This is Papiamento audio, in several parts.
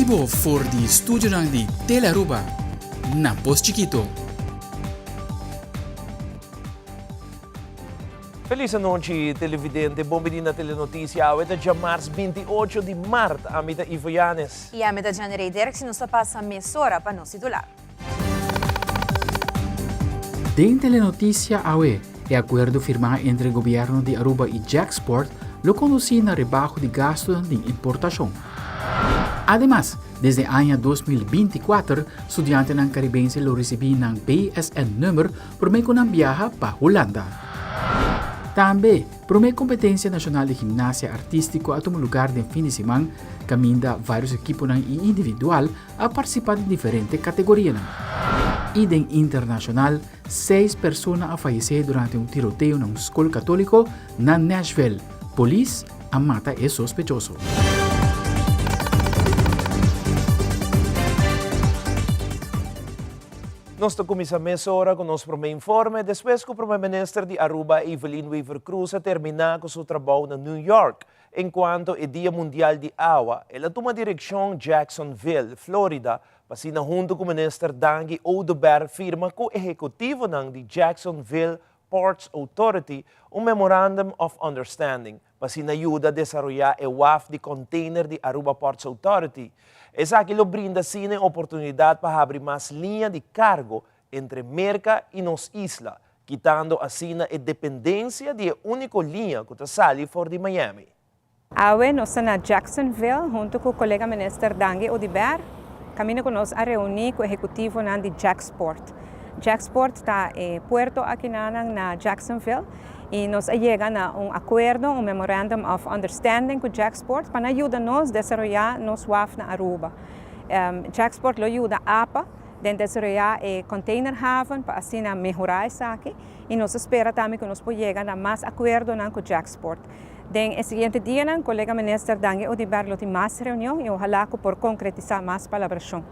bibo for di studionan di Telearuba na Pos Chikito. Feliz anochi televidente, bon bini na Telenoticia. Awe ta djamars 28 di mart. Ami ta Ivo Yanes. I ami ta Janirey Derks i nos ta pasa mesora pa nos titular. Den Telenoticia awe, e akuerdo firmá entre Gobierno di Aruba i Jacksport lo kondusí na rebaho di gastunan di importashon. Ademas, desde aña 2024 studiantenan karibense lo risibí nan BSN-nummer promé ku nan biaha pa Hulanda. Tambe, promé kompetensia nashonal di gimnasia artístiko a tuma lugar den fin di siman, kaminda vários ekiponan i individual a partisipá den diferente kategorianan. I den internashonal, seis persona a fayesé durante un tiroteo na un skol katóliko na Nashville. Polis a mata e sospechoso. Nos ta kuminsá mesora ku nos promé informe despues ku Promé Minister di Aruba Evelyn Wever-Croes a terminá ku su trabou na New York. Enkuanto e Dia Mundial di Awa, el a tuma direkshon Jacksonville, Florida, pa asina huntu ku Minister Dangui Oduber firma ku ehekutivonan di Jacksonville Ports Authority un Memorandum of Understanding pa asina yuda desaroyá e waf di container di Aruba Ports Authority. Esaki lo brinda asina e oportunidat pa habri mas liña di kargo entre Merka i nos isla, kitando asina e dependensia di e úniko liña ku ta sali for di Miami. Awe nos ta na Jacksonville huntu ku kolega Minister Dangui Oduber, kaminda ku nos a reuní ku ehekutivonan di Jacksport. Jacksport ta e puerto akinanan na Jacksonville i nos a yega na un akuerdo, un Memorandum of Understanding ku Jacksport pa nan yuda nos desaroyá nos waf na Aruba. Jacksport lo yuda apa den desaroyá e containerhaven pa asina mehorá esaki i nos ta spera tambe ku nos por yega na mas akuerdonan ku Jacksport. Den e siguiente dianan kolega Minister Dangui Oduber lo tin mas reunion i ohalá ku por konkretisá mas palabrashon.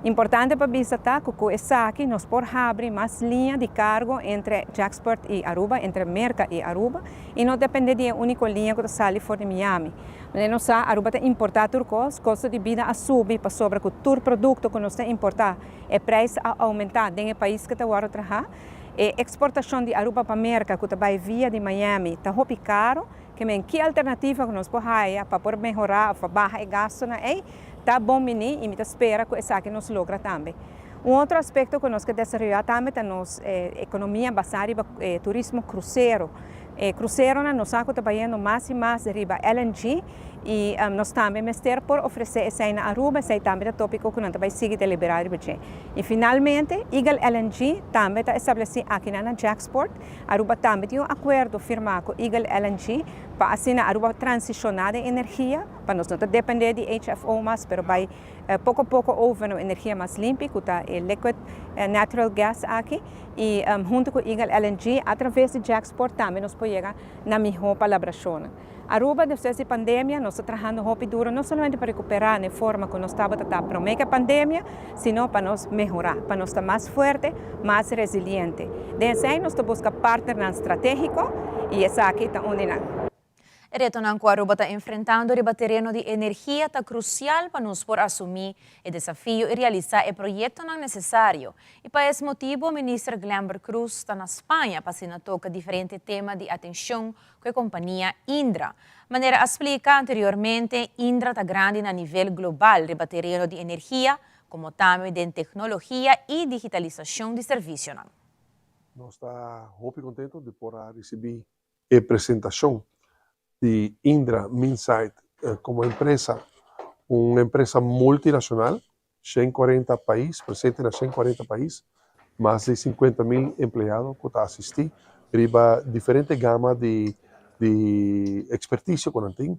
Importante pa bisa ta ku ku esaki nos por habri mas liña di kargo entre Jacksport i Aruba, entre Merka i Aruba, i no dependé di e úniko liña ku ta sali for di Miami. Manera nos sa, Aruba ta importá tur kos, kosto di bida a subi pasobra ku tur produkto ku nos ta importá e preis a oumentá den e pais ku ta wòrdu trahá. E eksportashon di Aruba pa Merka ku ta bai via di Miami ta hopi karo, ke men ki alternativa ku nos por haya pa por mehorá òf pa baha e gastunan ei ta bon bini i mi ta spera ku esaki nos logra tambe. Un otro aspekto ku nos ke desaroyá tambe ta nos ekonomia basá riba turismo krusero. E kruseronan nos sa ku ta bayendo mas i mas riba LNG i nos tambe mester por ofresé esei na Aruba, esei tambe ta tópiko ku nan ta bai sigui deliberá riba dje. I finalmente Eagle LNG tambe ta establesí akinan na Jacksport. Aruba tambe tin un akuerdo firmá ku Eagle LNG pa asina Aruba transishoná den energia, pa nos no ta dependé di HFO mas pero bai poko poko over na un energia mas limpi ku ta e liquid natural gas aki. I huntu ku Eagle LNG a traves di Jacksport tambe nos por yega na mihó palabrashonnan. Aruba despues di pandemia nos ta trahando hopi duro no solamente pa rekuperá na e forma ku nos tabata ta promé ku e pandemia, sino pa nos mehorá, pa nos ta mas fuerte, mas resiliente. Den esei nos ta buska partnernan stratégiko i esaki ta un di nan. E retonan ku Aruba ta enfrentando riba tereno di energia ta krusial pa nos por asumí e desafio i realisá e proyektonan nesesario. I pa es motibu Minister Glenbert Croes ta na Spaña pa asina toka diferente tema di atenshon ku e kompania Indra. Manera a splika anteriormente, Indra ta grandi na nivel global riba tereno di energia, komo tambe den teknologia i digitalisashon di servisionan. Nos ta hopi contento di por a ricibi E presentashon di Indra Minsait komo empresa, un empresa multinashonal, 140 pais, presente na 140 pais, mas di 50 mil empleado ku ta asistí riba diferente gama di di ekspertisio ku nan tin.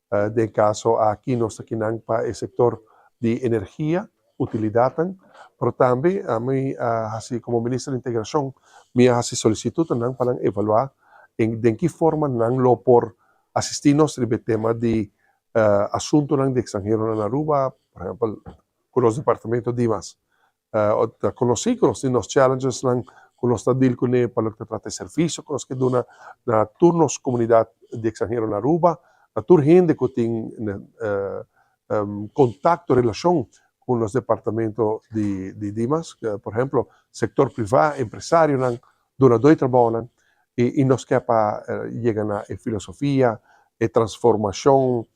Den e kaso aki nos ta kinan pa e sektor di energia, utilidatnan, pero tambe ami a hasi komo Minister di Integrashon mi a hasi solisitut na nan pa nan evaluá den ki forma nan lo por asistí nos riba e tema di asuntunan di ekstranheronan na Aruba, por ehèmpel ku nos departamento Dimas. Ta konosí ku nos tin nos challengesnan ku nos ta deal kuné pa loke ta trata e servisio ku nos ke duna na tur nos komunidat di ekstranhero na Aruba, na tur hende ku tin. contacto, relacion cu nos departamento di Dimas, por ehemplo, sector priva, empresarionan, dunadó di trabounan, y nos ke pa yega na e filosofia, e transformacion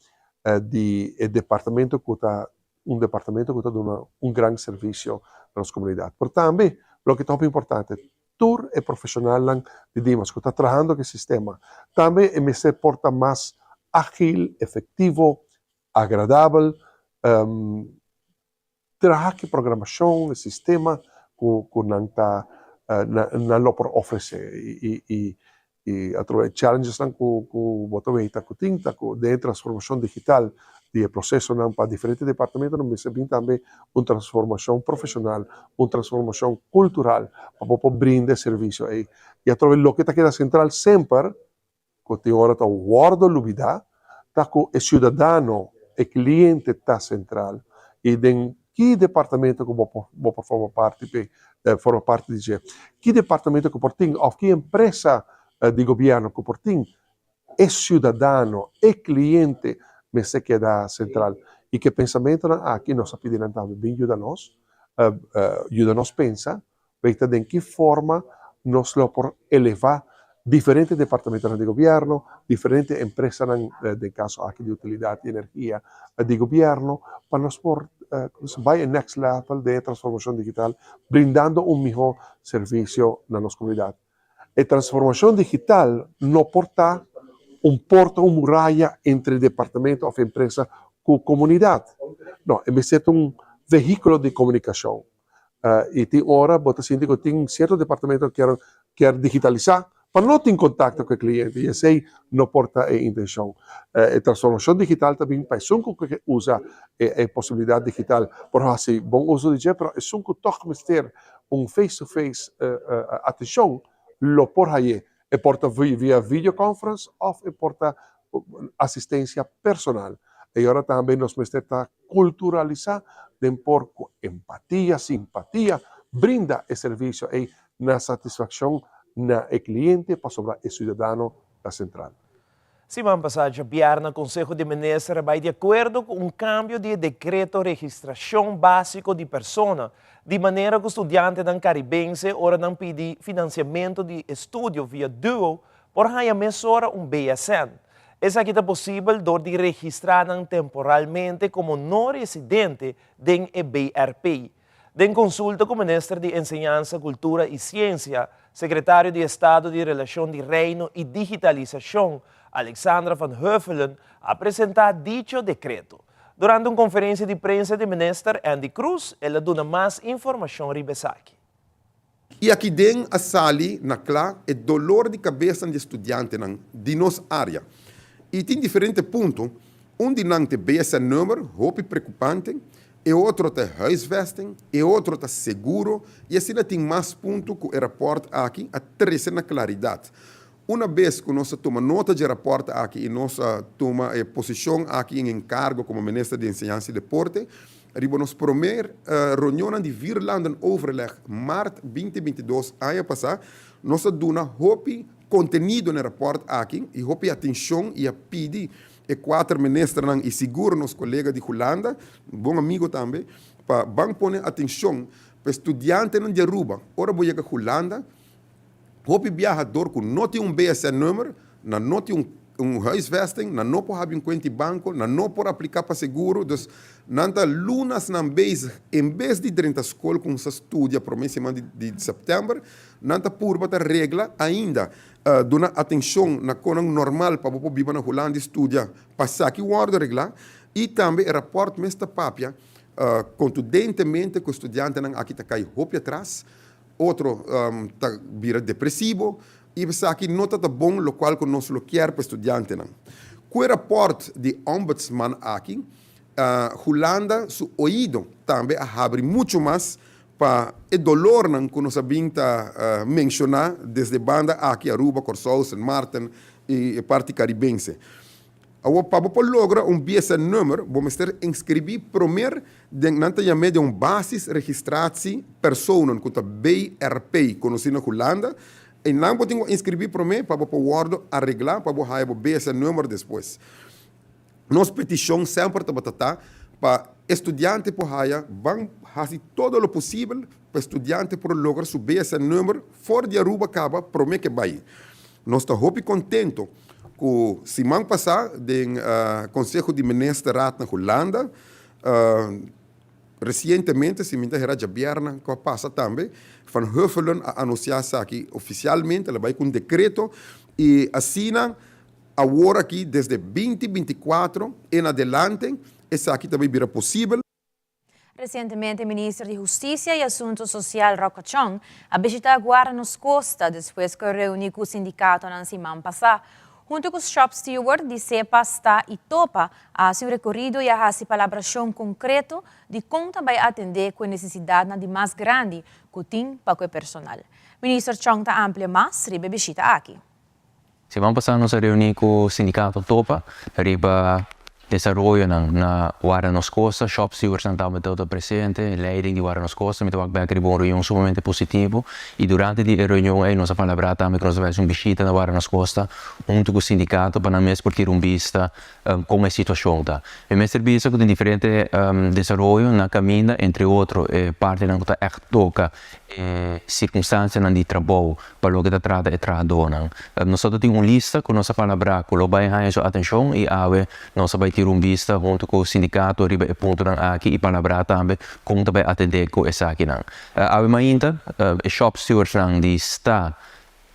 di e departamento cu ta un departamento cu ta duna un gran servicio na nos comunidad. Pero tambe, loke ta hopi importante, tur e profesionalnan di Dimas cu ta trahando cu e sistema, tambe e mester por ta mas agil, efectivo, agradabel, traha cu e programacion, e sistema cu nan ta nan lo por ofrece. Y y atrobe e challengesnan cu bo ta weta cu tin ta cu den e transformacion digital di e procesonan pa diferente departamentonan mester bin tambe un transformacion profesional, un transformacion cultural pa bo por brinda e servicio ey. Y atrobe loke ta keda central semper cu tin ora ta wordo lubida ta cu e ciudadano, e cliente ta central y den ki departamento cu bo por bo por forma parti p'e forma parti di dje? Ki departamento cu por tin of ki empresa di gobierno cu por tin e ciudadano, e cliente mester keda central? Y cu e pensamentonan aki nos a pidi nan tambe bin yuda nos, yuda nos pensa Bay ta den ki forma nos lo por eleva diferente departamentonan di gobierno, diferente empresanan, den caso aki di utilidad y energia di gobierno, pa nos por bay e next level den e transformacion digital, brindando un miho servicio na nos comunidad. E transformacion digital no por ta un porta, un muraya entre departamento of empresa cu comunidad. No, e mester ta un vehiculo di comunicacion. Y tin ora bo ta sinti cu tin cierto departamento cu kier digitalisa pa no tin contacto cu e cliente y esey no por ta e intencion. E transformacion digital ta bin pa esun cu ke usa e posibilidad digital por haci bon uso di dje, pero esun cu toch mester un face to face atencion lo por haye. E por ta via video conference of e por ta asistencia personal. E ora tambe nos mester ta culturalisa den por cu empatia, simpatia, brinda e servicio ey na satisfaccion na e cliente pasobra e ciudadano ta central. Siman pasá djabièrnè Konseho di Minister a bai di akuerdo ku un kambio di e dekreto Registrashon Básiko di Persona, di manera ku studiantenan karibense ora nan pidi finansiamentu di estudio via duo por haña mesora un BSN. Esaki ta posibel dor di registrá nan temporalmente komo no residente den e BRP. Den konsulta ku Minister di Enseñansa, Kultura i Siensia, Sekretario di Estado di Relashon di Reino i Digitalisashon, Alexandra van Huffelen, a presentá dicho dekreto. Durante un konferensia di prensa di Minister Endy Croes, el a duna mas informashon riba esaki. I aki den a sali na kla e dolor di kabesnan di e studiantenan di nos área. I tin diferente punto, un di nan ta e BSN-nummer, hopi preokupante, e otro ta e huisvesting, e otro ta seguro, i asina tin mas punto ku e rapòrt aki a trese na klaridat. Una bes ku nos a tuma nota dje rapòrt aki i nos a tuma e posishon aki en enkargo komo Minister di Enseñansa i Deporte, riba nos promé reunionnan di Vierlandenoverleg mart binti 22 aña pasá, nos a duna hopi kontenido na e rapòrt aki i hopi atenshon i a pidi e kuater ministernan i sigur nos kolega di Hulanda, bon amigo tambe, pa ban pone atenshon pa e studiantenan di Aruba ora bo yega Hulanda. Hopi biaha dor ku no tin un BSN-nummer, nan no tin un un huisvesting, nan no por habri un kuenta di banko, nan no por apliká pa seguro, dus nan ta lunasnan bezig en bes di drenta skol kumsa studia promé siman di di sèptèmber, nan ta purba ta regla ainda duna atenshon na konan normal pa bo por biba na Hulanda i studia pa esaki wòrdu reglá i tambe e rapòrt mes ta papia kontudentemente ku studiantenan aki ta kai hopi atras. Otro ta bira depresivo y esaki no ta ta bon locual cu nos lo kier pa estudiantenan. Cu e raport di Ombudsman aki, Hulanda su oido tambe a habri mucho mas pa e dolornan cu nos a bin ta menciona desde banda aki, Aruba, Corsou, Sint Maarten y e parti Caribense. Awor, pa bo por logra un BSN-nummer, bo mester inscribí promer den, nan ta yam'é den un Basisregistratie Personen, ku ta BRP, konosí na Hulanda. Einan bo tin ku inscribí promé pa bo por wòrdu areglá pa bo haya bo BSN-nummer despues. Nos petishon semper tabata ta. Pa e studiante por haya, ban hasi todo lo posibel pa e studiante por logra su BSN number for di Aruba caba prome ke bay. Nos ta hopi contento cu siman pasa den Conseho di Ministerraad na Hulanda, recientemente, si mi ta hera djabièrnè cu a pasa tambe, Van Huffelen a anuncia esaki oficialmente, el a bay cu un decreto y asina Awor aki desde 2024 en adelante esaki ta bay bira posibel. Resientemente Minister di Husticia y Asunto Social Rocco Chong a bishita Guarda Nos Costa despues cu a reuni cu sindicatonan siman pasa. Hunto cu shop steward di SEPA, sta y topa a haci un recorido y a haci palabracion concreto di con ta bay atende cu e necesidadnan di mas grandi cu tin pa cu e personal. Minister Chong ta amplia mas riba e bishita aki. Siman pasá nos a reuní ku sindikato Topa riba desaroyonan na Warda Nos Kosta. Shop stewardsnan tabata ta presente, leiding di Warda Nos Kosta. Mi ta wak bek riba un reunion sumamente positivo i durante di e reunion ei nos a palabrá tambe ku nos ta bai hasi un bishita na Warda Nos Kosta huntu ku sindikato pa nan mes por tira un bista kon e situashon ta. Mi mester bisa ku tin diferente desaroyo na kaminda, entre otro e partinan ku ta ègt toka e sirkunstansianan di trabou pa loke ta trata e trahadónan. Nos ta tin un lista ku nos a palabrá ku lo bai haña su atenshon i awe nos a bai tira un bista huntu ku sindikato riba e puntonan aki i palabrá tambe kon ta bai atendé ku esakinan. Awe mainta e shop stewardsnan di sta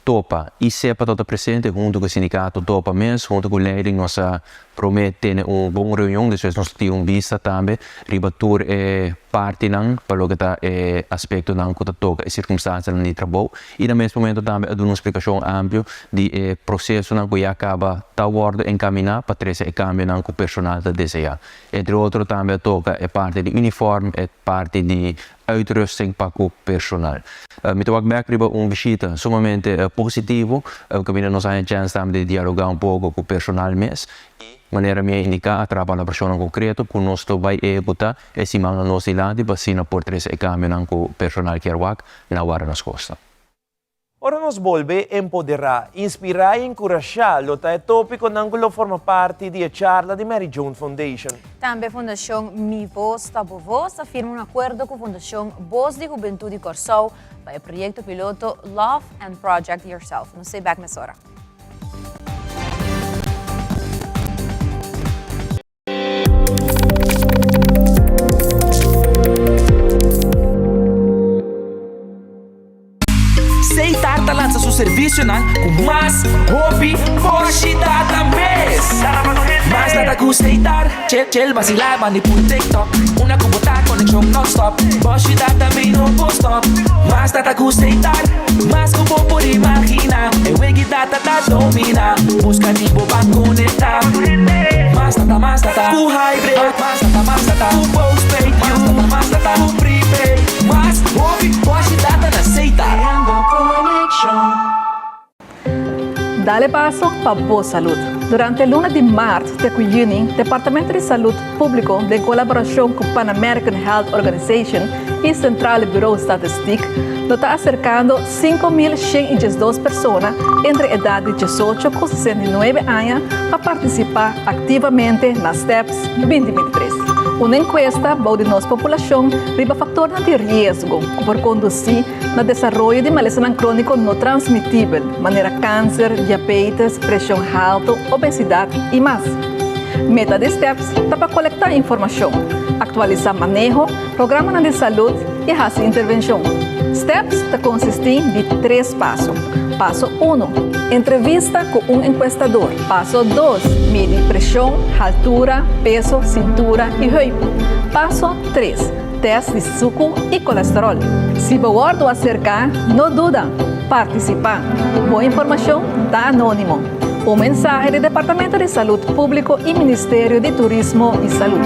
Topa i sepa ta ta presente huntu ku e sindikato Topa mes huntu ku leiding nos a promé tene un bon reunion despues nos tira un bista tambe riba tur e partinan pa loke ta e aspektonan ku ta toka e sirkunstansianan di trabou i na mes momento tambe a duna un splikashon amplio di e prosesonan ku ya kaba ta wòrdu enkaminá pa trese e kambionan ku personal ta deseá. Entre otro tambe a toka e parti di unifòrm, e parti di uitrusting pa ku personal. Mi ta wak bek riba un bishita sumamente positivo kaminda nos a haña chèns tambe di dialogá un poko ku personal mes i manera mi a indiká a traha palabrashonnan konkreto ku nos lo bai ehekutá e simannan nos dilanti pa asina por trese e kambionan ku personal kier wak na Warda Nos Kosta. Ora nos bolbe empoderá, inspirá i enkurashá lo ta e tópikonan ku lo forma parti di e charla di Mary Joan Foundation. Tambe Fundashon Mi Voz Ta Bo Voz ta firma un akuerdo ku Fundashon Bos di Hubentut di Kòrsou pa e proyekto piloto Love and Project Yourself. Nos ta bèk mesora. Seitar ta lansa su servisionan ku mas hopi boshi data mes. Mas data ku Seitar, chel chel basila bandi puru TikTok. Una ku bo ta konekshon nonstop, boshi data mi no por stop. Mas data ku Seitar, mas ku bo por imagina. E wegi data ta domina, buska di bo pa konekta. Mas data, mas data ku hybrid, mas data, mas data ku postpaid, mas data, mas data ku prepaid. Mas hopi boshi data na Setar. Dale paso pa bo salud. Durante luna di maart te cu juni, Departamento di Salud Publico den colaboracion cu Pan American Health Organization y Centrale Bureau Statistiek lo ta acercando 5112 persona entre edad di 18 cu 69 aña pa participa activamente na STEPS 2023. Un encuesta bou di nos populacion riba factornan di riesgo cu por conduci na desaroyo di malesanan crónico no transmitibel, manera cáncer, diabetes, presion halto, obesidad y mas. Meta di STEPS ta pa colecta informacion, actualisa maneho, programanan di salud y haci intervencion. STEPS ta consisti di tres paso. Paso uno, Entrevista cu un encuestador. Paso dos, Midi presion, haltura, peso, cintura y heup. Paso tres, Test di suku i kolesterol. Si bo wòrdu aserká, no duda, partisipá. Bo informashon ta anónimo. Un mensahe di Departamento di Salud Públiko i Ministerio di Turismo i Salud.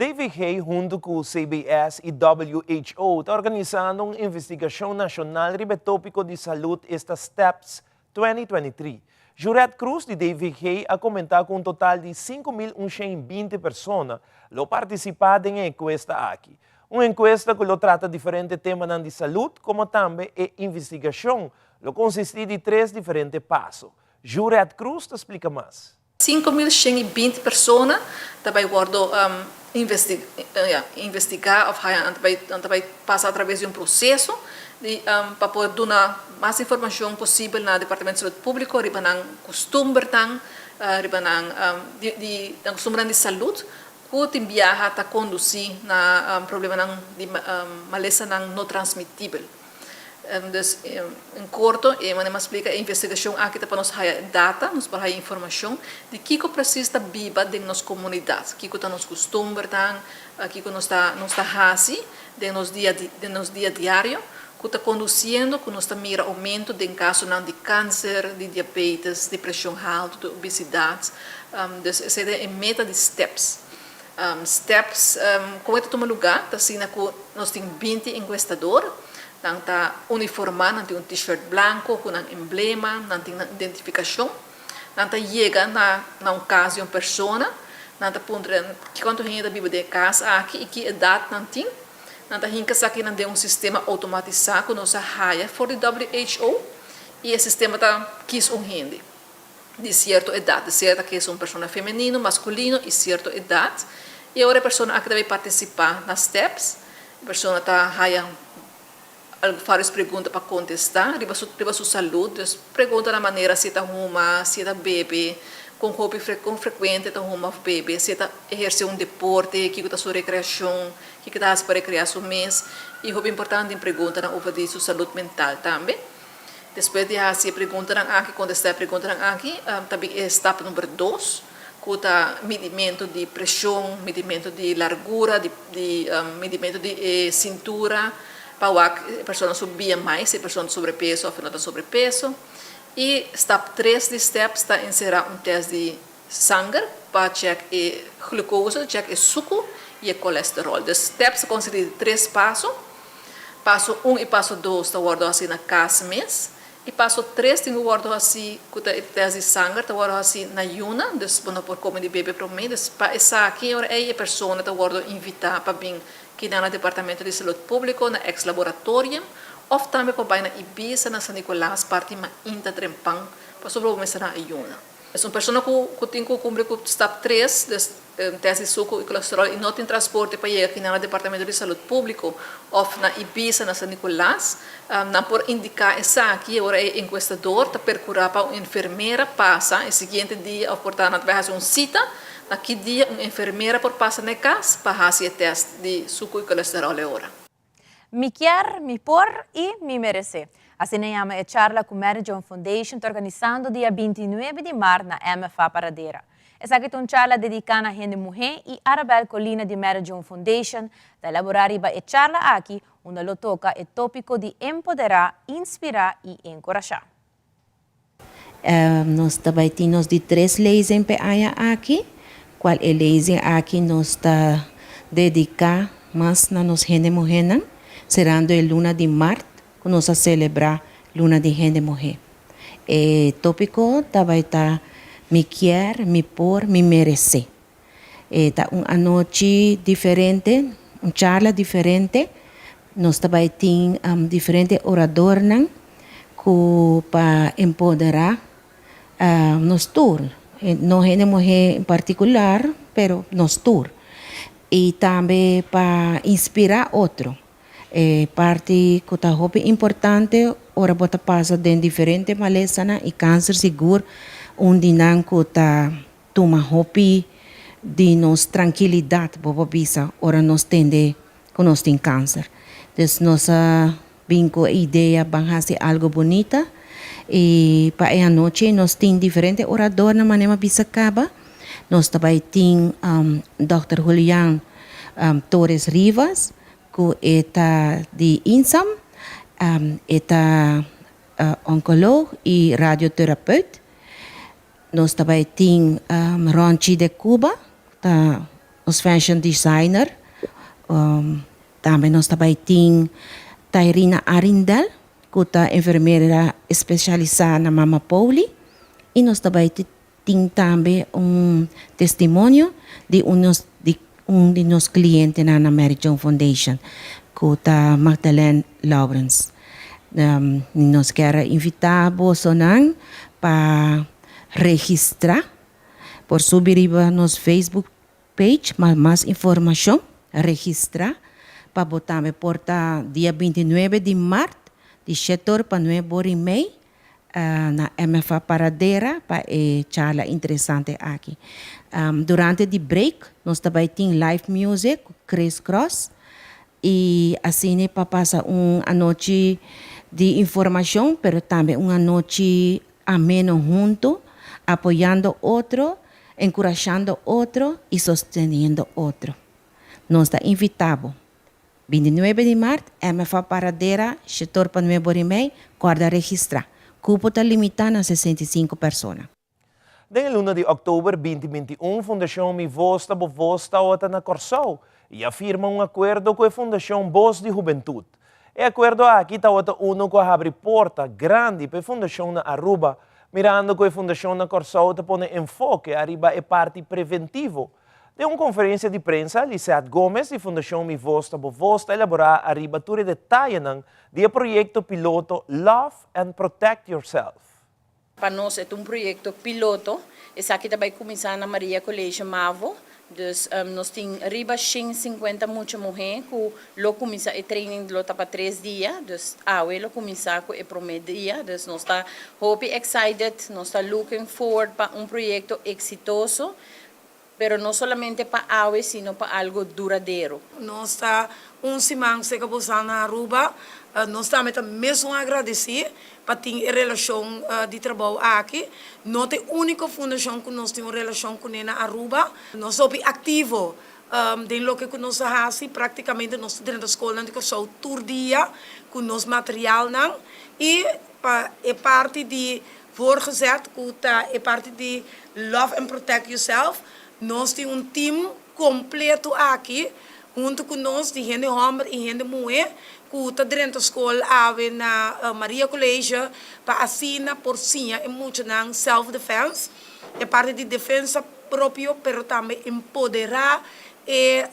DVG hunto cu CBS y WHO ta organisando un investigacion nacional riba e topico di salud esta STEPS 2023. Juret Cruz di DVG a comenta cu un total di 5.120 persona lo participa den e encuesta aki. Un encuesta cu lo trata diferente temanan di salud como tambe e investigacion lo consisti di tres diferente paso. Juret Cruz ta splica mas. 5120 persona ta bay wordo investiga of haya nan ta bay pasa atraves di un proceso di pa por duna mas informacion posibel na Departamento di Salud Publico riba nan custumbernan riba nan di nan custumbernan di salud cu tin biaha ta conduci na problemanan di malesanan no transmitibel. Dus en korto e manera mi a splika e investigashon aki ta pa nos haya data, nos por haya informashon di kiko presis ta biba den nos komunidat, kiko ta nos kustumbernan, kiko nos ta nos ta hasi den nos dia den nos dia diario ku ta kondusiendo ku nos ta mira oumento den kasonan di kanser, di diabetes, di preshon haltu, di obesidat. Dus esei ta e meta di steps. Steps, Kon e ta tuma lugá? Ta asina ku nos tin 20 enkuestador. Nan ta uniformá, nan tin un t-shirt blanko ku nan emblema, nan tin nan identifikashon. Nan ta yega na na un kas di un persona, nan ta puntra ki kuantu hende ta biba den e kas aki i ki edat nan tin. Nan ta hinka esakinan den un sistema outomatisá ku nos a haya for di WHO i e sistema ta kis un hende. Di sierto edat, di sierta ke es un persona femenino, maskulino i sierto edat, i ora e persona aki ta bai partisipá na steps, e persona ta haya vários pregunta pa kontestá riba su riba su salud, dus pregunta na manera si e ta huma, si e ta bebe, kon hopi kon frekuente e ta huma òf bebe, si e ta ehersé un deporte, kiko ta su rekreashon, kiko e ta hasi pa rekreá su mes, i hopi importante tin preguntanan over di su salud mental tambe. Despues di hasi e preguntanan aki, kontestá e preguntanan aki, ta bin e stap number dos, ku ta midimentu di preshon, midimentu di largura, di di midimentu di e sintura, pa wak e persona su BMI, si e persona ta sobrepeso òf e no ta sobrepeso. I stap tres di steps ta enserá un tèst di sanger pa chèk e glukosa, chèk e suku i e kolesteròl. Dus steps ta konsistí di tres paso. Paso un i paso dos ta wòrdu hasí na kas mes. I paso tres tin ku wòrdu hasí ku ta e tèst di sanger ta wòrdu hasí na yuna, dus bo no por kome di bebe promé. Dus pa esaki e ora ei e persona ta wòrdu invitá pa bin keda na Departamento di Salud Públiko na ex laboratorium òf tambe por bai na Ibisa na San Nicolas parti mainta trempan pasobra bo mester na yuna. Es un persona ku ku tin ku kumpli ku stap tres, dus tèst di suku i kolesteròl i no tin transporte pa yega kinan na Departamento di Salud Públiko òf na Ibisa na San Nicolas, nan por indiká esaki i ora e enkuestador ta perkurá pa un enfermera pasa e siguiente dia òf por ta nan ta bai hasi un sita na ki dia un enfermera por pasa na e kas pa hasi e tèst di suku i kolesteròl e ora. Mi kier, mi por y mi merece. Asina yama e charla cu Mary Joan Foundation ta organisando dia 29 di maart na MFA Paradera. Esaki ta un charla dedica na hende muhe y Arabelle Colina di Mary Joan Foundation ta elabora riba e charla aki unda lo toca e topico di empodera, inspira y encorasha. Nos ta bai tin nos di tres lezing p'e aña aki, cual e lezing aki nos ta dedica mas na nos hende muhenan, cerando e luna di mart cu nos a celebra Luna di Hende Muhe. E topico ta bai ta Mi kier, mi por, mi merece. E ta un anochi diferente, un charla diferente. Nos ta bai tin diferente oradornan ku pa empoderá nos tur, no hende muhé en partikular, pero nos tur. I tambe pa inspirá otro. E parti ku ta hopi importante ora bo ta pasa den diferente malesanan i kanser sigur un di nan ku ta Tuma hopi di nos trankilidat, bo por bisa, ora nos tende ku nos tin kanser. Dus nos a bin ku e idea ban hasi algu bunita i pa e anochi nos tin diferente oradornan manera mi a bisa kaba. Nos ta bai tin dòkter Julian Torres Rivas ku e ta di INSAM, e ta onkoloog i radioterapeut. Nos ta bai tin Ronchi de Cuba, ta nos fashion designer. Tambe nos ta bai tin Tairina Arindel ku ta enfermera espesialisá na Mama Poli i nos ta bai tin tambe un testimonio di un nos di un di nos klientenan na Mary Joan Foundation ku ta Magdalene Lawrence. Nos kier a invitá bosonan pa registrá por subi riba nos Facebook page pa mas informashon. Registrá pa bo tambe por ta dia 29 di mart di shete or pa nuebe or i mei na MFA Paradera pa e charla interesante aki. Durante di break nos ta bai tin live music ku Chris Cross i asina pa pasa un anochi di informashon pero tambe un anochi ameno hunto apoyando otro, enkurashando otro i sosteniendo otro. Nos ta invitá bo. 29 di mart, MFA Paradera, shetor pa nuebe ora i mei, kòrda registrá. Kupo ta limitá na 65 persona. Den e luna di òktober 2021 Fundashon Mi Vos Ta Bo Vos tawata na Kòrsou i a firma un akuerdo ku e Fundashon Bos di Hubentut. E akuerdo aki tawata unu ku a habri porta grandi pa e fundashon na Aruba, mirando ku e fundashon na Kòrsou ta pone enfoke ariba e parti preventivo. Den un konferensia di prensa, Lisette Gomes di Fundashon Mi Vos Ta Bo Vos ta elaborá ariba tur e detayenan di e proyekto piloto Love and Protect Yourself. Pa nos e ta un proyekto piloto. Esaki ta bai kuminsá na Maria College Mavo. Dus nos tin riba 150 mucha muhé ku lo kuminsá e training lo ta pa tres dia. Dus awe lo kuminsá ku e promé dia. Dus nos ta hopi excited, nos ta looking forward pa un proyekto eksitoso. Pero no solamente pa awe sino pa algo duradero. Nos ta un siman cerca bosan na Aruba. Nos tambe ta mesun agradeci pa tin e relacion di trabou aki. No ta e unico fundacion cu nos tin un relacion cune na Aruba. Nos ta hopi activo den loke cu nos ta haci. Practicamente nos ta drenta scolnan di Corsou tur dia cu nos materialnan y pa e parti di voorgezet ku ta e parti di Love and Protect Yourself. Nos tin un team kompleto aki huntu ku nos di hende hòmber i hende muhé ku ta drenta skol awe na Maria College pa asina por siña e muchanan self defense, e parti di defensa propio pero tambe empoderá e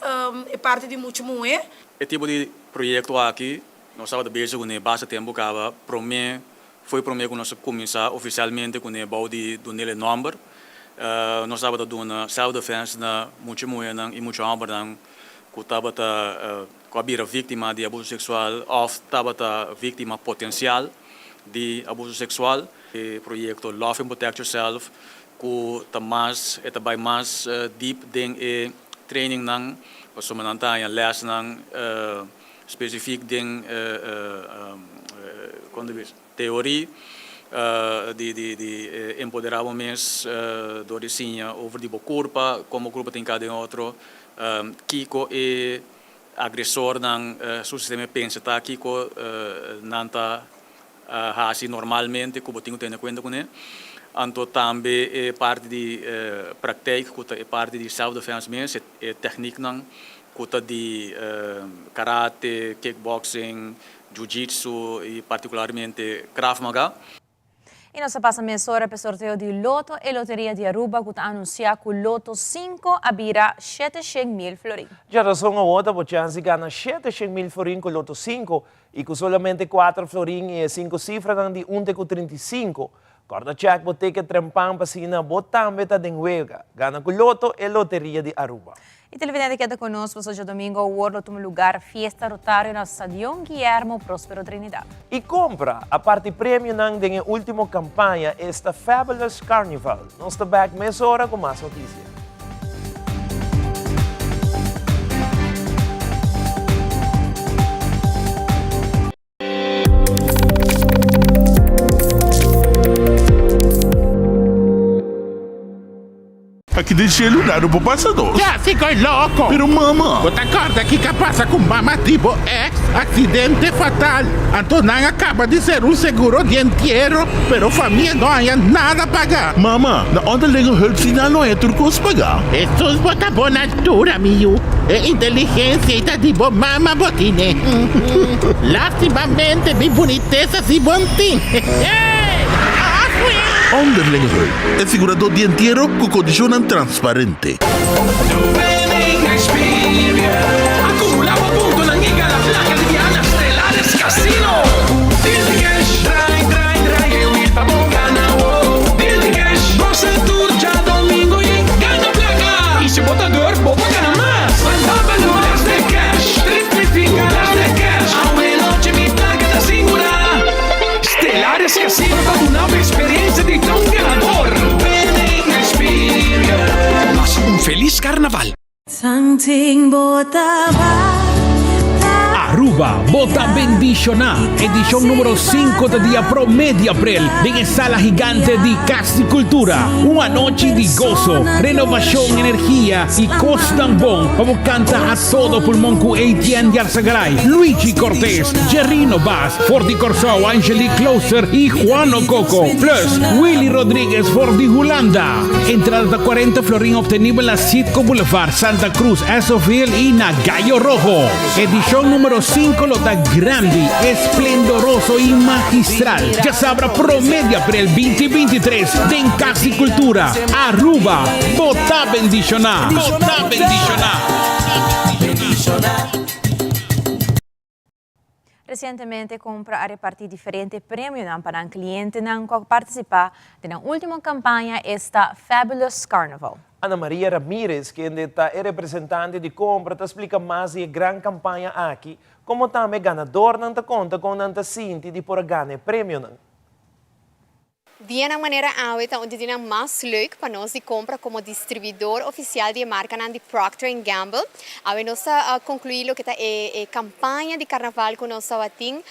e parti di mucha muhé. E tipo di proyekto aki nos tabata bezig kuné basta tempu kaba promé Foi promé ku nos a kuminsá ofisialmente kuné bou di dun'el e nòmber. Nos tabata duna self defense na mucha muhénan i mucha hòmbernan ku tabata ku a bira víktima di abuso seksual òf tabata víktima potensial di abuso seksual. E proyekto Love and Protect Yourself ku ta mas e ta bai mas deep den e trainingnan pasobra nan ta haña lèsnan Specifiek den teorie di di empoderá bo mes dor di siña over di bo kurpa, kon bo kurpa ta hinká den otro, kiko e agresornan su sistema di pensa ta, kiko nan ta hasi normalmente ku bo tin ku tene kuenta kuné. Anto tambe e parti di praktijk ku ta e parti di self defense mes, e tekniknan ku ta di karate, kickboxing, jiu-jitsu i partikularmente Krav Maga. I nos a pasa mesora p'e sorteo di Loto e Loteria di Aruba ku ta anunsiá ku Loto sinku a bira 700,000 florin. Djarason awor ta bo chèns di gana 700,000 florin ku Loto sinku i ku solamente kuater florin i e sinku sifranan di un te ku 35. Kòrda chèk bo ticket trempan pa asina bo tambe ta den wega. Gana ku Loto e Loteria di Aruba. E televidente keda ku nos pasobra djadomingo awor lo tuma lugar Fiesta Rotario na Stadion Guillermo Prospero Trinidad. I kompra a parti premionan den e ultimo kampaña esta Fabulous Carnival. Nos ta bek mesora ku mas notisia. Aki den shelu nada por pasa nos. Ya si koe loko. Pero mama. Bo ta kòrda kiko a pasa ku mama di bo ex? Aksidente fatal. Anto nan a kaba di ser un seguro di entiero, pero famia no haña nada paga. Mama, na onderlinge hulp si nan no haña tur kos paga. Hesus bo ta bon altura mi yu. E inteligensia ei ta di bo mama bo tine. Lastimamente mi bunitesa si bon tin. Onderlinge hulp, e siguradó di entiero ku kondishonnan transparente. Stellaris Casino ta duna bo experiencia di ta un ganador. Winning experience. Pasa un feliz carnaval. Aruba, bo ta bendiciona! Edicion numero cinco ta dia prome di april den e sala gigante di Cas di Cultura. Un anochi di goso, renovacion, energia y cosnan bon pa bo canta a todo pulmon cu Etienne Yarzagaray, Luigi Cortez, Jerrino Baas, For di Kòrsou, Angelique Klooster i Juano Coco. Plus, Willy Rodriguez for di Hulanda. Entrada ta 40 florin obtenibel na Citgo Boulevard, Santa Cruz, Esso Hill i na Gallo Rojo. Edishon numero 5 lo ta grandi, esplendoroso i magistral. Djasabra prome di aprel 2023 den Cas di Cultura, Aruba. Bo ta bendishoná! Bo ta bendishoná! Resientemente Compra a reparti diferente premionan pa nan clientenan cu a participa den nan ultimo campaña esta Fabulous Carnival. Ana Maria Ramirez, kende ta e representante di Compra ta splica mas di e gran campaña aki, como tambe ganadornan ta conta con nan ta sinti di por a gana e premionan. Dianan manera awe ta un di dianan mas leuk pa nos di compra como distribuidor oficial di e marcanan di Procter and Gamble. Awe nos ta conclui loke ta e e campaña di carnaval cu nos tabatin,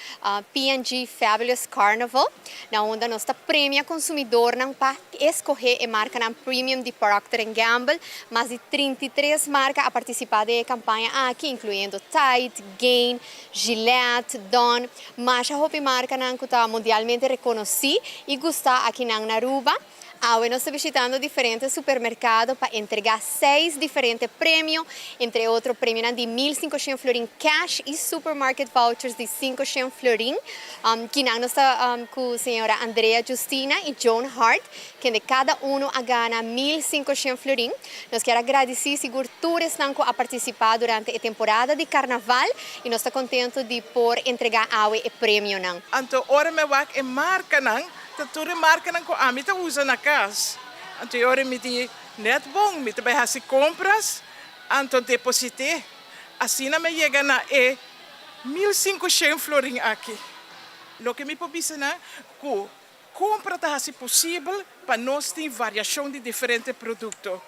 P&G Fabulous Carnival, na unda nos ta premia consumidornan pa escoge e marcanan premium di Procter and Gamble. Mas di 33 marca a participa den e campaña aki, incluyendo Tide, Gain, Gillette, Dawn, Masha hopi marcanan cu ta mundialmente reconoci y gusta akinan na Aruba. Awe nos ta bishitando diferente supermercado pa entrega seis diferente premio, entre otro premionan di 1500 florin cash y supermarket vouchers di 500 florin. Kinan nos ta cu señora Andrea Justina y Joan Hart, kende cada uno a gana 1500 florin. Nos kier a gradici sigur tur esnan cu a participa durante e temporada di Carnaval y nos ta contento di por entrega awe e premionan. Anto ora mi a wak e markanan, ta tur e markanan ku ami ta usa na kas. Anto e ora mi di, Net bon, mi ta bai hasi kompras, anto deposit'é. Asina mi a yega na e 1500 florin aki. Loke mi por bisa nan, ku kompra ta hasi posibel pa nos tin variashon di diferente produkto.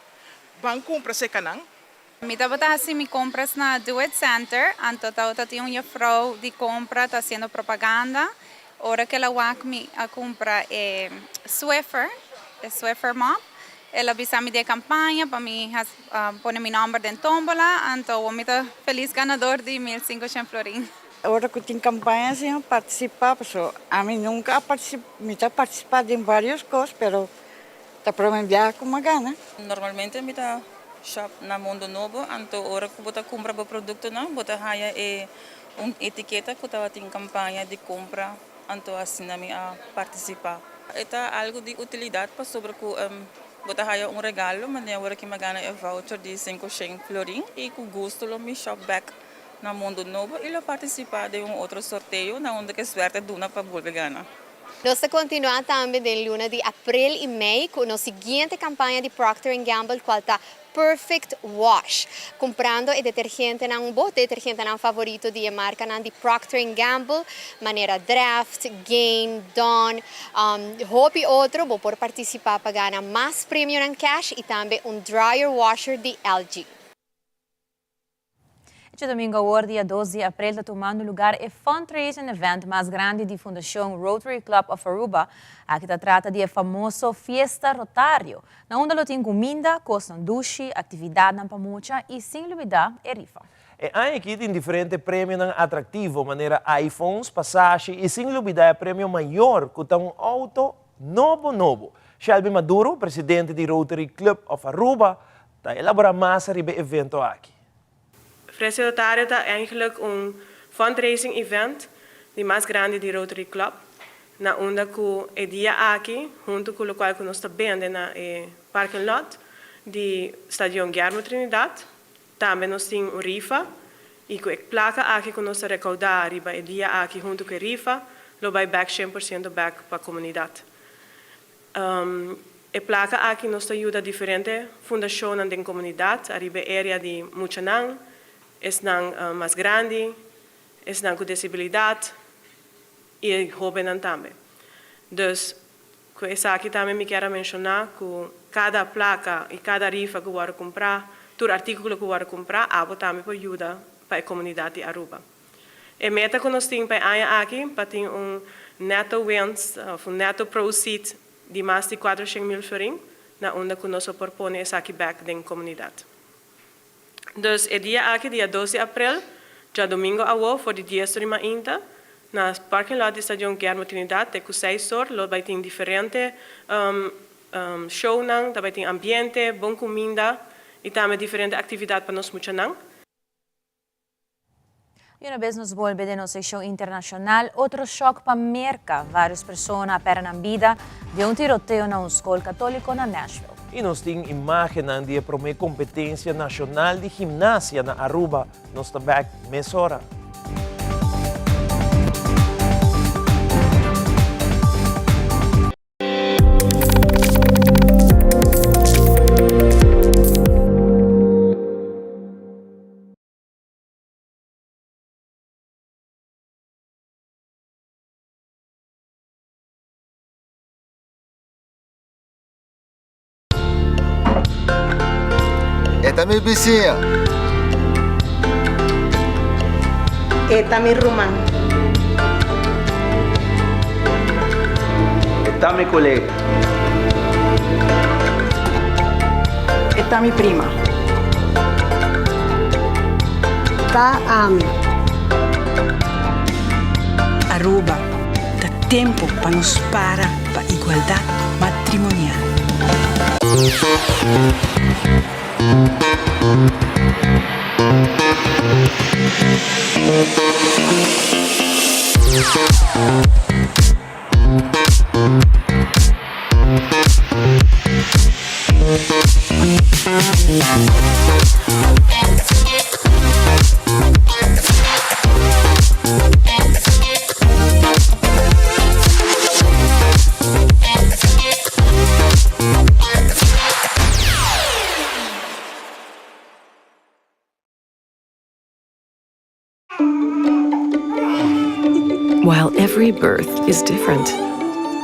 Ban kumpra serka nan. Mi tabata hasi mi compras na Do It Center, anto tabata tin un juffrouw di compra ta haciendo propaganda. Ora cu el a wak mi a cumpra e Swiffer, e Swiffer mop, el a bisa mi di e campaña pa mi pone mi nomber den tombola, anto awor mi ta feliz ganador di 1500 florin. Ora cu tin campaña asina mi participa, pasobra ami nunca a participa, mi ta participa den varios cos, pero Ta prome biaha ku m'a gana. Normalmente mi ta shop na Mundo Nobo, anto ora ku bo ta kumpra bo produktonan bo ta haya e un etiketa ku tabatin kampaña di kompra, anto asina mi a partisipá. E ta algu di utilidat pasobra ku bo ta haya un regalo, manera ora ki mi a gana e voucher di 500 florin i ku gusto lo mi shop bek na Mundo Nobo i lo partisipá den un otro sorteo na unda ku e suerte duna pa bolbe gana. Nos ta continua tambe den luna di april y mei cu nos siguiente campaña di Procter and Gamble cual ta Perfect Wash. Cumprando e detergentenan, bo detergentenan favorito di e marcanan di Procter and Gamble manera Dreft, Gain, Dawn, hopi otro, bo por participa pa gana mas premionan cash y tambe un dryer washer di LG. Djadomingo awor dia dos di april ta tumando lugar e fundraising event mas grandi di Fundacion Rotary Club of Aruba. Aki ta trata di e famoso Fiesta Rotario, na unda lo tin cuminda, cosnan dushi, actividadnan pa mucha y sin lubida e rifa. E aña aki tin diferente premionan atractivo manera iPhones, pasashi y sin lubida e premio mayor cu ta un auto nobo nobo. Shelby Maduro, presidente di Rotary Club of Aruba, ta elabora mas ariba e evento aki. Fresio Rotario ta eigenlijk un fundraising event di mas grandi di Rotary Club, na unda cu e dia aki, hunto cu locual cu nos ta bende na e parking lot di Stadion Guillermo Trinidad, tambe nos tin un rifa y cu e placa aki cu nos ta recauda riba e dia aki hunto cu e rifa lo bay bek 100% bek pa comunidad. E plaka aki nos ta yuda diferente fundashonnan den komunidat ariba e area di muchanan, esnan mas grandi, esnan ku desibilidat i e hóbennan tambe. Dus ku esaki tambe mi kier a menshoná ku kada plaka i kada rifa ku wòrdu kumprá, tur artíkulo ku wòrdu kumprá, abo tambe por yuda pa e komunidat di Aruba. E meta ku nos tin pa e aña aki pa tin un netto winst òf un netto proceed di mas di 400,000 florin na unda ku nos lo por pone esaki bèk den komunidat. Dus e dia aki, dia dos di aprel, djadumingo awo for di dies tur di mainta, na parking lot di Stadion Guillermo Trinidad te ku seis or lo bai tin diferente shownan, ta bai tin ambiente, bon kuminda i tambe diferente aktividat pa nos muchanan. Y una vez nos bolbe den nos seccion internacional, otro shock pa Merca. Varios persona a perde nan bida den un tiroteo na un school catolico na Nashville. Y nos tin imagennan di e prome competencia nacional di gimnasia na Aruba. Nos ta back mesora. E ta mi bisiña. E ta mi ruman. E ta mi kolega. E ta mi prima. Ta ami. Aruba, ta tempo pa nos para pa igualdad matrimonial. While every birth is different,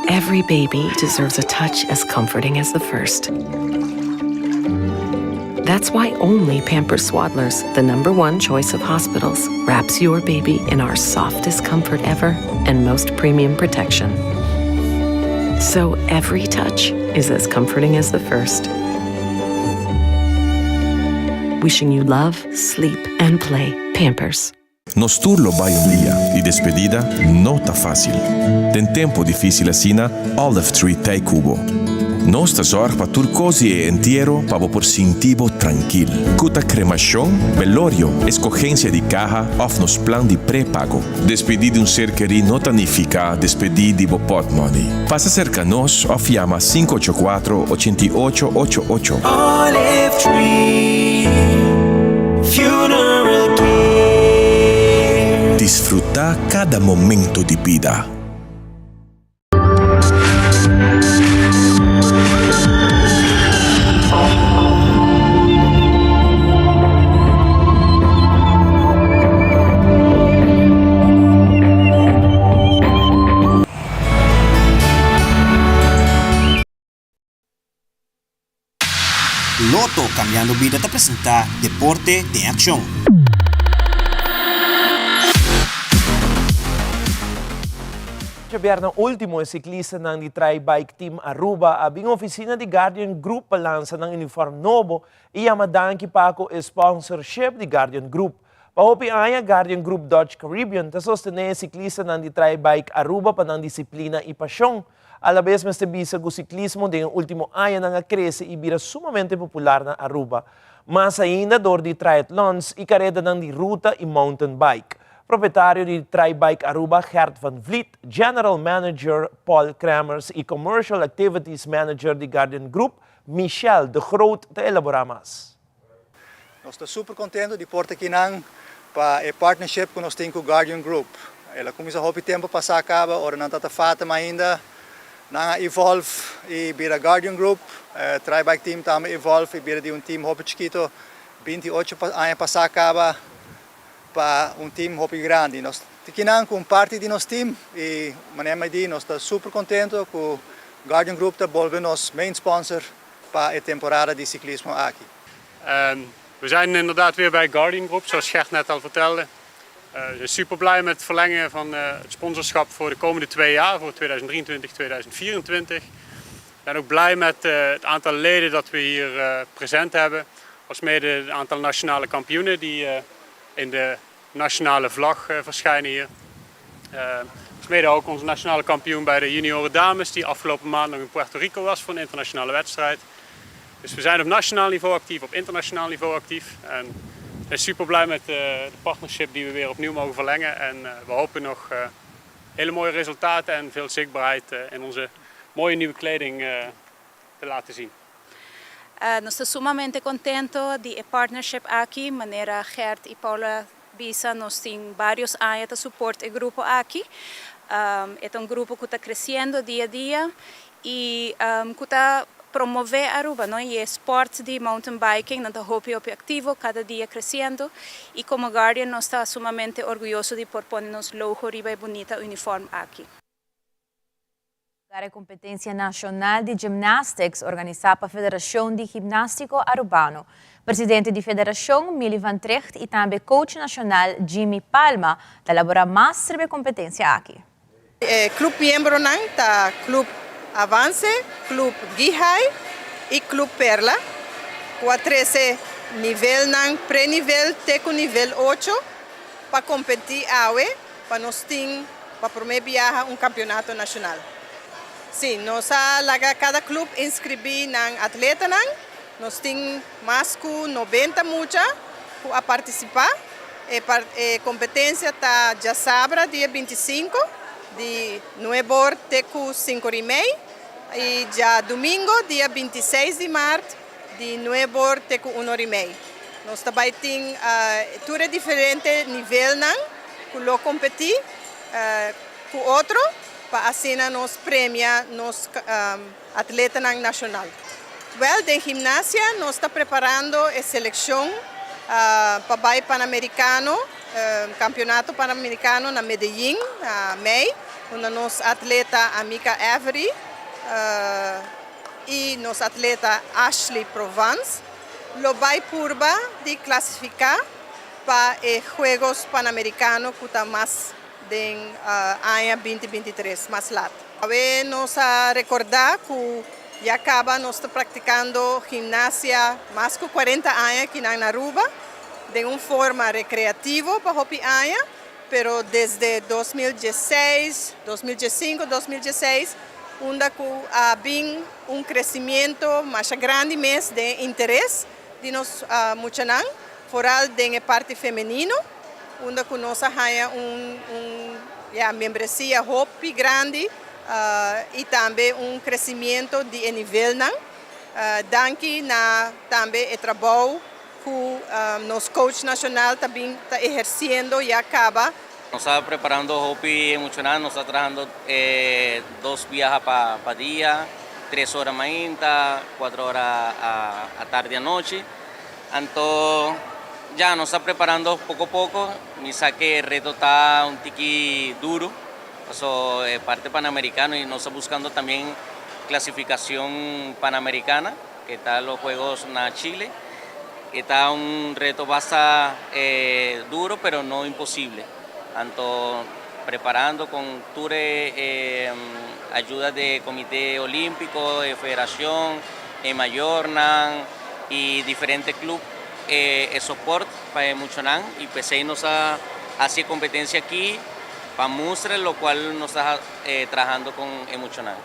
every baby deserves a touch as comforting as the first. That's why only Pampers Swaddlers, the number one choice of hospitals, wraps your baby in our softest comfort ever and most premium protection. So every touch is as comforting as the first. Wishing you love, sleep, and play. Pampers. Nos tur lo bai un dia y despedida no ta facil. Den tempo dificil asina, Olive Tree t'ey cu bo. Nos ta zorg pa tur cos di e entiero pa bo por sinti bo trankil. Cu ta cremacion, belorio, escogencia di caha of nos plan di prepago. Despedí di un ser kerí no ta nifiká despedí di bo pòtmòni. Pasa serka nos òf yama 584 88 ocho ocho. Olive Tree Funeral Care. Disfrutá kada momento di bida. Lotto Cambiando Bida ta presenta Deporte den Accion. Djabièrnè último e siklistanan di Tri Bike Team Aruba a bin ofisina di Guardian Group pa lansa nan uniform nobo i yama danki pa ku e sponsorship di Guardian Group. Pa hopi aña Guardian Group Dutch Caribbean ta sostené e siklistanan di Tri Bike Aruba pa nan disiplina i pashon. Alabes mester bisa ku siklismo den e último añanan a krese i bira sumamente popular na Aruba. Mas ainda dor di triathlons i karedanan di ruta i mountain bike. Propietario di Tri Bike Aruba Gert van Vliet, General Manager Paul Kremers i Commercial Activities Manager di Guardian Group Michelle de Groot ta elaborá mas. Nos ta super contento di por ta kinan pa e partnership cu nos tin cu Guardian Group. El a cuminsa hopi tempo pasa caba ora nan tata Fatima ainda. Nan a evolve y bira Guardian Group. E Tri Bike Team tambe evolve y bira di un team hopi chikito 28 aña pasa caba pa un team hopi grandi. Nos ta kinan cu un parti di nos team y manera mi di nos ta super contento cu Guardian Group ta bolbe nos main sponsor pa e temporada di ciclismo aki. We zijn inderdaad weer bij Guardian Group, zoals Gert net al vertelde. We zijn super blij met het verlengen van het sponsorschap voor de komende 2 jaar, voor 2023, 2024. We zijn ook blij met het aantal leden dat we hier present hebben, alsmede het aantal nationale kampioenen die in de nationale vlag verschijnen hier. Alsmede ook onze nationale kampioen bij de junioren dames, die afgelopen maand nog in Puerto Rico was voor een internationale wedstrijd. Dus we zijn op nationaal niveau actief, op internationaal niveau actief. En we zijn super blij met de partnership die we weer opnieuw mogen verlengen. En we hopen nog hele mooie resultaten en veel zichtbaarheid in onze mooie nieuwe kleding te laten zien. Nos ta sumamente contento di e partnership aki, manera Gert y Paula a bisa, nos tin varios aña ta support e grupo aki. E ta un grupo cu ta creciendo dia a dia y cu ta promove Aruba, no? Y e sport di mountain biking, nan ta hopi hopi activo, cada dia creciendo. Y como Guardian nos ta sumamente orguyoso di por pone nos logo riba e bunita uniform aki. E competencia nacional di gymnastics organisa pa Federacion di Gimnastico Arubano. Presidente di Federacion, Mili van Tricht, y tambe coach nacional Jimmy Palma, ta elabora mas riba e competencia aki. Club miembronan ta Club Avance, Club Gihai y Club Perla. Cu a 13 nivelnan pre-nivel te cu nivel 8 pa competi awe pa nos tin pa prome biaha un campeonato nacional. Si, nos a laga cada club inscribi nan atletanan, nos tin mas cu 90 mucha cu a participa. E competencia ta diasabra dia 25 di 9 or te cu 5 y mei y diadomingo dia 26 di maart di 9 or te cu 1 y mei. Nos tambe tin tur diferente nivelnan cu lo competi cu otro pa asina nos premia nos atletanan nacional. Wel, den gimnasia nos ta preparando e seleccion pa bay Panamericano, Campeonato Panamericano na Medellín, na mei, unda nos atleta Amica Avery y nos atleta Ashley Provence lo bay purba di clasifica pa e Juegos Panamericano cu ta mas den aña 2023, mas laat. Awe nos a recorda cu ya caba nos ta practicando gimnasia mas cu 40 aña aki na Aruba, di un forma recreativo pa hopi aña, pero desde 2016, 2015, 2016, unda cu a bin un crecemento mas grandi mes di interes di nos muchanan, vooral den parti femenino, unda cu nos a haya un ja, membresia hopi grandi y tambe un crecemento di nivelnan. Danki na tambe e trabou cu nos coach nacional tambe ta eherciendo y a caba. Nos ta preparando hopi emocional, nos ta trahando dos biaha pa dia, 3 ora mainta, 4 ora atardi anochi. Anto, ya nos ta preparando poco poco, mi sa cu e reto ta un tiki duro, so, parti panamericano y nos ta buscando tambe clasificacion panamericana, cu ta los Juegos na Chile. Ta un reto bastante duro, pero no imposibel. Anto, preparando cu tur e ayuda di Comite Olimpico, e federacion, e mayornan y diferente club e support pa e muchanan y p'esey nos a haci e competencia aki pa mustra locual nos ta trahando cu e muchanan.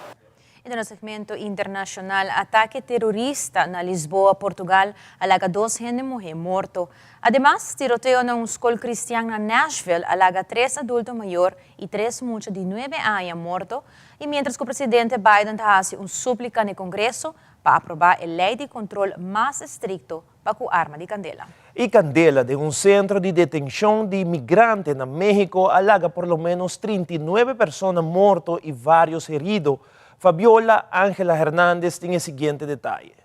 Y den segmento internacional, atake terorista na Lisboa, Portugal, a laga dos hende muhe morto. Ademas, tiroteo na un scol cristian na Nashville, a laga tres adulto mayor y tres mucha di 9 aña morto. Y mientras cu presidente Biden ta haci un suplica na Congreso pa aproba e ley di control mas estricto pa cu arma di candela. E candela den un centro di detencion di migrante na Mexico a laga por lo menos 39 persona morto y varios herido. Fabiola Angela Hernandez tin e siguiente detaye.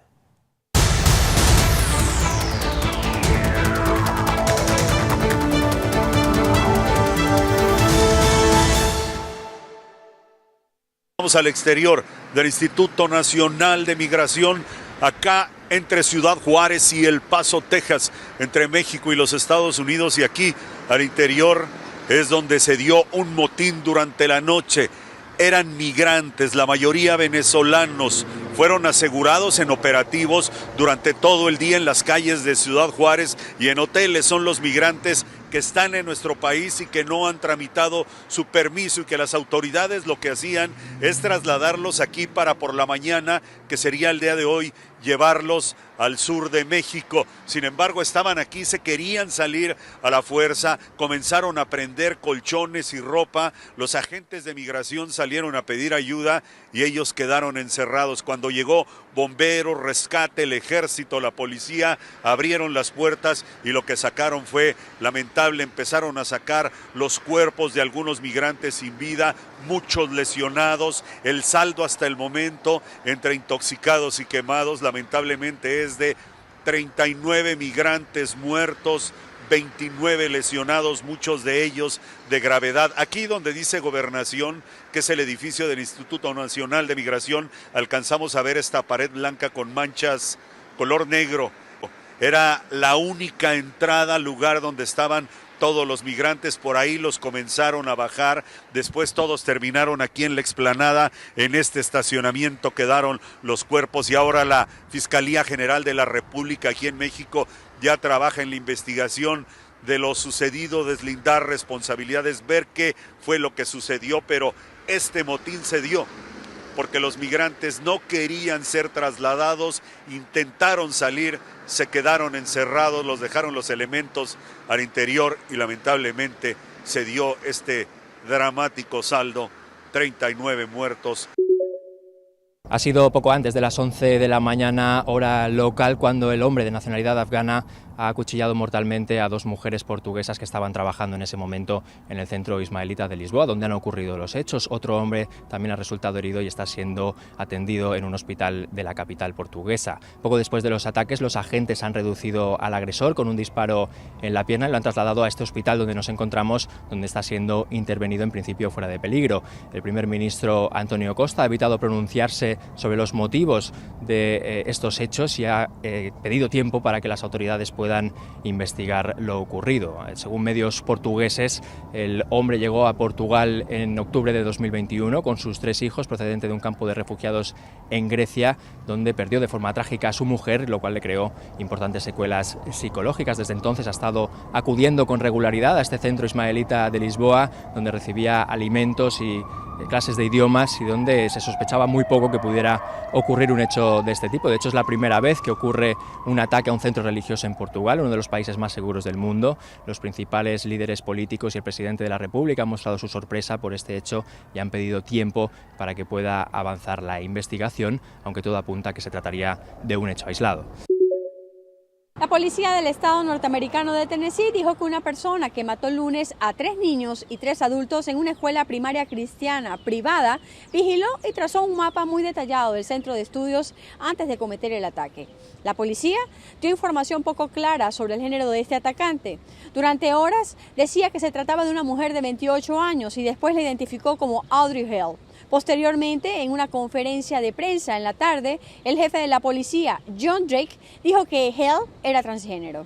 Vamos al exterior del Instituto Nacional de Migración, acá entre Ciudad Juárez y El Paso, Texas, entre México y los Estados Unidos, y aquí al interior es donde se dio un motín durante la noche. Eran migrantes, la mayoría venezolanos, fueron asegurados en operativos durante todo el día en las calles de Ciudad Juárez y en hoteles. Son los migrantes que están en nuestro país y que no han tramitado su permiso y que las autoridades lo que hacían es trasladarlos aquí para por la mañana, que sería el día de hoy, llevarlos al sur de México. Sin embargo, estaban aquí, se querían salir a la fuerza, comenzaron a prender colchones y ropa. Los agentes de migración salieron a pedir ayuda y ellos quedaron encerrados. Cuando llegó bomberos, rescate, el ejército, la policía, abrieron las puertas y lo que sacaron fue lamentable. Empezaron a sacar los cuerpos de algunos migrantes sin vida, muchos lesionados. El saldo hasta el momento entre intoxicados y quemados lamentablemente es de 39 migrantes muertos, 29 lesionados, muchos de ellos de gravedad. Aquí donde dice gobernación, que es el edificio del Instituto Nacional de Migración, alcanzamos a ver esta pared blanca con manchas color negro. Era la única entrada, lugar donde estaban todos los migrantes, por ahí los comenzaron a bajar, después todos terminaron aquí en la explanada, en este estacionamiento quedaron los cuerpos y ahora la Fiscalía General de la República aquí en México ya trabaja en la investigación de lo sucedido, deslindar responsabilidades, ver qué fue lo que sucedió, pero este motín se dio porque los migrantes no querían ser trasladados, intentaron salir, se quedaron encerrados, los dejaron los elementos al interior y lamentablemente se dio este dramático saldo, 39 muertos. Ha sido poco antes de las 11 de la mañana, hora local, cuando el hombre de nacionalidad afgana ha acuchillado mortalmente a dos mujeres portuguesas que estaban trabajando en ese momento en el centro ismaelita de Lisboa, donde han ocurrido los hechos. Otro hombre también ha resultado herido y está siendo atendido en un hospital de la capital portuguesa. Poco después de los ataques, los agentes han reducido al agresor con un disparo en la pierna y lo han trasladado a este hospital donde nos encontramos, donde está siendo intervenido en principio fuera de peligro. El primer ministro Antonio Costa ha evitado pronunciarse sobre los motivos de eh, estos hechos y ha eh, pedido tiempo para que las autoridades puedan investigar lo ocurrido. Según medios portugueses, el hombre llegó a Portugal en octubre de 2021 con sus tres hijos procedente de un campo de refugiados en Grecia, donde perdió de forma trágica a su mujer, lo cual le creó importantes secuelas psicológicas. Desde entonces ha estado acudiendo con regularidad a este centro ismaelita de Lisboa, donde recibía alimentos y eh, clases de idiomas y donde se sospechaba muy poco que pudiera ocurrir un hecho de este tipo. De hecho, es la primera vez que ocurre un ataque a un centro religioso en Portugal, uno de los países más seguros del mundo. Los principales líderes políticos y el presidente de la República han mostrado su sorpresa por este hecho y han pedido tiempo para que pueda avanzar la investigación, aunque todo apunta a que se trataría de un hecho aislado. La policía del estado norteamericano de Tennessee dijo que una persona que mató el lunes a tres niños y tres adultos en una escuela primaria cristiana privada vigiló y trazó un mapa muy detallado del centro de estudios antes de cometer el ataque. La policía dio información poco clara sobre el género de este atacante. Durante horas decía que se trataba de una mujer de 28 años y después la identificó como Audrey Hale. Posteriormente, en una conferencia de prensa en la tarde, el jefe de la policía, John Drake, dijo que Hale era transgénero.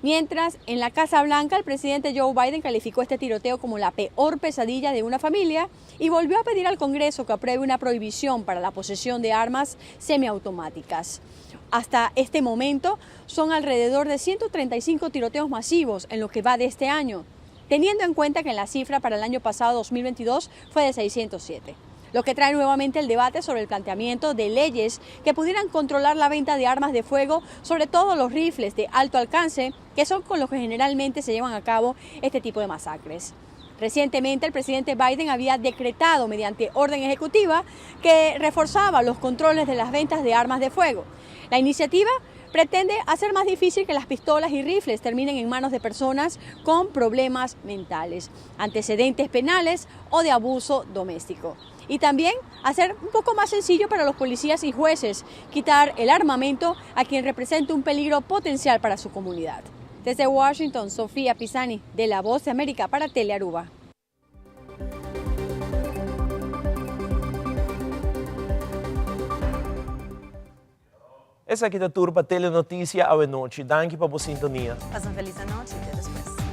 Mientras, en la Casa Blanca, el presidente Joe Biden calificó este tiroteo como la peor pesadilla de una familia y volvió a pedir al Congreso que apruebe una prohibición para la posesión de armas semiautomáticas. Hasta este momento son alrededor de 135 tiroteos masivos en lo que va de este año, teniendo en cuenta que la cifra para el año pasado 2022 fue de 607 lo que trae nuevamente el debate sobre el planteamiento de leyes que pudieran controlar la venta de armas de fuego, sobre todo los rifles de alto alcance, que son con los que generalmente se llevan a cabo este tipo de masacres. Recientemente el presidente Biden había decretado mediante orden ejecutiva que reforzaba los controles de las ventas de armas de fuego. La iniciativa pretende hacer más difícil que las pistolas y rifles terminen en manos de personas con problemas mentales, antecedentes penales o de abuso doméstico. Y también hacer un poco más sencillo para los policías y jueces quitar el armamento a quien represente un peligro potencial para su comunidad. Desde Washington, Sofía Pisani, de La Voz de América para Telearuba. Esaki ta tur pa Telenoticia awe nochi. Danki pa bo sintonia. Pasa un feliz anochi. Te despues.